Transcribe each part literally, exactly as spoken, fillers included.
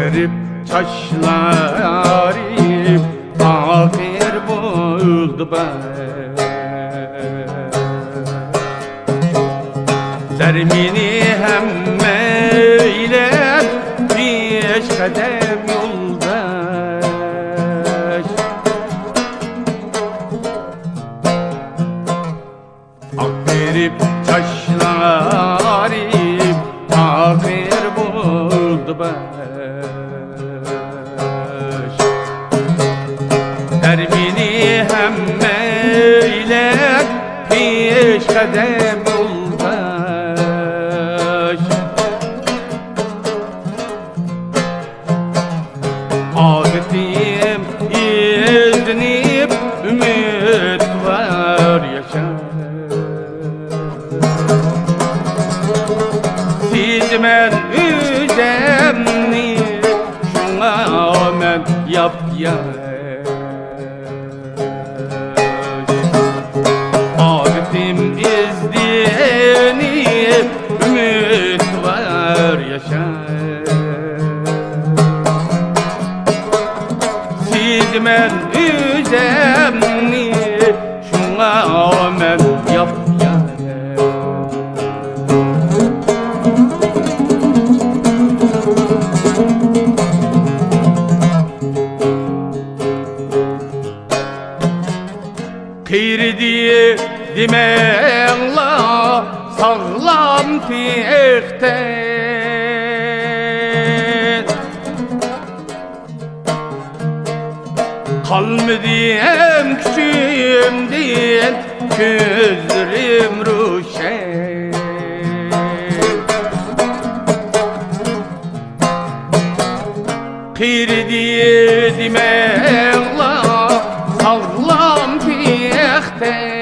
بېرىپ چاچلىرىم ئاخىر بولدى بەش. زەر مېنى ھەممەيلەن بەش قەدەم يولداش. ئاق بېرىپ چاچلىرىم ئاخىر بولدى بەش. زەر مېنى ھەممەيلەن بەش قەدەم يولداش. ئادىتىم ئىزدىنىپ ئۈمىدۋار ياشاش. سېزىمەن ئۆزۈمنى، شۇڭا مەن ياپياش. ئادىتىم ئىزدىنىپ ئۈمىدۋار ياشاش. سېزىمەن ئۆزۈمنى، شۇڭا مەن ياپياش. قېرىدى دېمەڭلار ساغلام تېخىتىن. قالمىدىم كۈچۈمدىن، كۆزلىرىم روشەن. قېرىدى دېمەڭلار ساغلام تېخىتىن.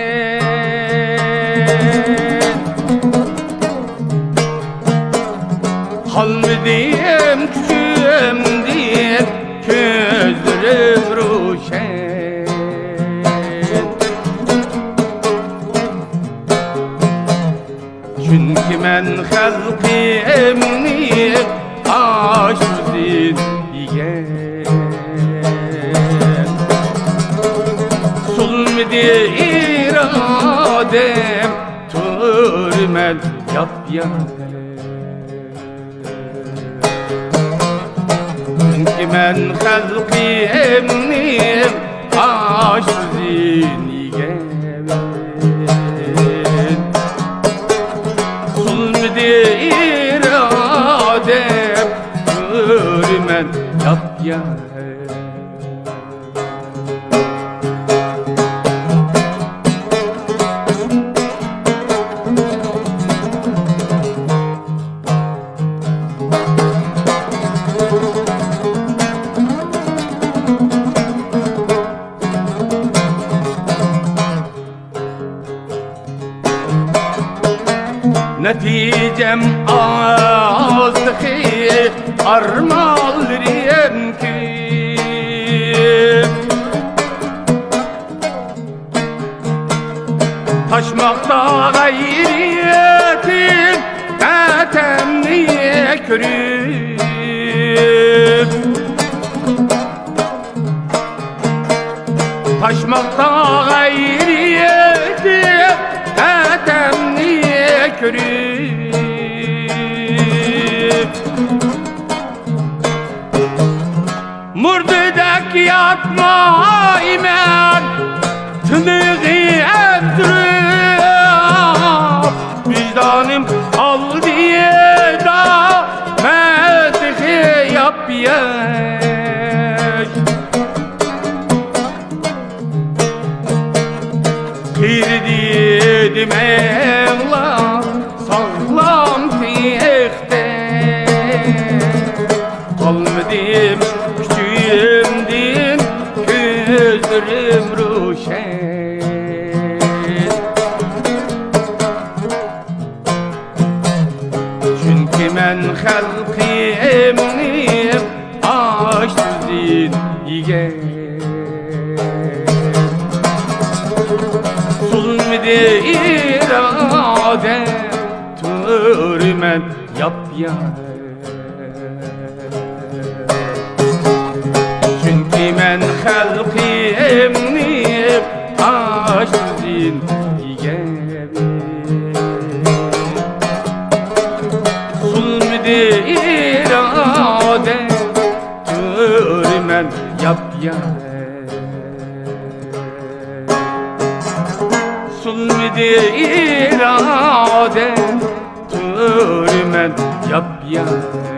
قالمىدىم كۈچۈمدىن، كۆزلىرىم روشەن. چۈنكى مەن خەلقىمنى ئاشۇزىن يېگەن. سۇنمىدى ئىرادەم، تۇرىمەن ياپياش. چۈنكى مەن خەلقىمنى ئاشۇزىن يېگەن. سۇنمىدى ئىرادەم، تۇرىمەن ياپياش. نەتىجەم ئاز تېخى، ئارمانلىرىم كۆپ. تاشماقتا غەيرىتىم، ۋەتەننى كۆرۈپ. تاشماقتا غەيرىتىم، ۋەتەننى كۆرۈپ. مۇردىدەك ياتمايمەن، تىنىقى ئەمدۇرۇپ، ۋىجدانىم ئالدىدا مەن تېخى ياپياش. قېرىدى دېمەڭلار ساغلام تېخىتىن. قالمىدىم كۈچۈمدىن، كۆزلىرىم روشەن. چۈنكى مەن خەلقىمنى ئاشۇزىن يېگەن. سۇنمىدى ئىرادەم، تۇرىمەن ياپياش. مەن خەلقىمنى ئاشتۇزىن يېگەن. سۇنمىدى ئىرادەم، تۇرىمەن ياپيان. سۇنمىدى ئىرادەم، تۇرىمەن ياپيان.